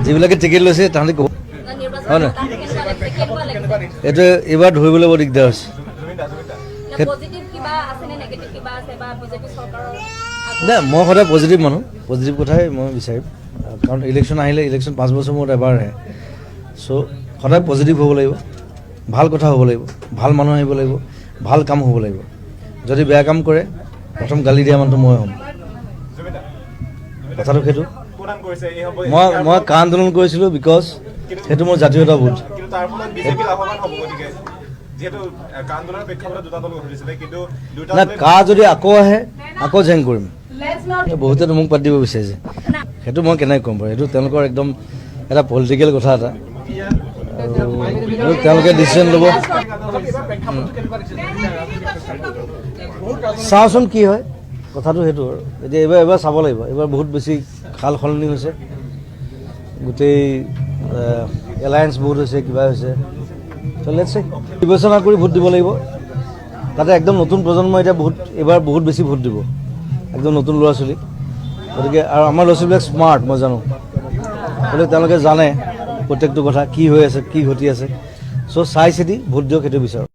যিবিলাকে টিকেট লৈছে তাহাঁতি ক'ব, হয় নাই? এইটো এইবাৰ ধৰিবলৈ বৰ দিগদাৰ হৈছে। পজিটিভ কিবা আছে নে নেগেটিভ কিবা আছে বা বিজেপি চৰকাৰৰ? নাই, মই সদায় পজিটিভ মানুহ। পজিটিভ কথাই মই বিচাৰিম, কাৰণ ইলেকশ্যন আহিলে, ইলেকশ্যন 5 বছৰ মূৰত এবাৰ আহে। চ' সদায় পজিটিভ হ'ব লাগিব, ভাল কথা হ'ব লাগিব, ভাল মানুহ আহিব লাগিব, ভাল কাম হ'ব লাগিব। যদি বেয়া কাম কৰে, প্ৰথম গালি দিয়া মানুহটো মই হ'ম। কথাটো সেইটো। প্ৰদান কৰিছে এই হ'ব। মই কা আন্দোলন কৰিছিলোঁ because সেইটো মোৰ জাতীয়তাবোধ। কিন্তু তাৰ ফলত বিজেপি লাভৱান হ'ব। গতিকে যিহেতু কা আন্দোলনৰ প্ৰেক্ষাপটত দুটা দল ঘটিছিলে, কিন্তু দুটা নাই, কা যদি আকৌ আহে, আকৌ জেং কৰিম। বহুতেতো মোক পাত দিব বিচাৰিছে। সেইটো মই কেনেকৈ ক'ম বাৰু? সেইটো তেওঁলোকৰ একদম এটা পলিটিকেল কথা এটা আৰু সেইটো তেওঁলোকে ডিচিশ্যন ল'ব। চাওঁচোন কি হয়। কথাটো সেইটো আৰু এতিয়া এইবাৰ চাব লাগিব। এইবাৰ বহুত বেছি সাল সলনি হৈছে, গোটেই এলায়েন্স বহুত হৈছে, কিবা হৈছে। চ' let's বিবেচনা কৰি ভোট দিব লাগিব। তাতে একদম নতুন প্ৰজন্ম এতিয়া বহুত, এইবাৰ বহুত বেছি ভোট দিব, একদম নতুন ল'ৰা ছোৱালী। গতিকে আৰু আমাৰ ল'ৰা ছোৱালীবিলাক স্মাৰ্ট, মই জানো। গতিকে তেওঁলোকে জানে প্ৰত্যেকটো কথা, কি হৈ আছে, কি ঘটি আছে। চ' চাই চিতি ভোট দিয়ক, সেইটো বিচাৰোঁ।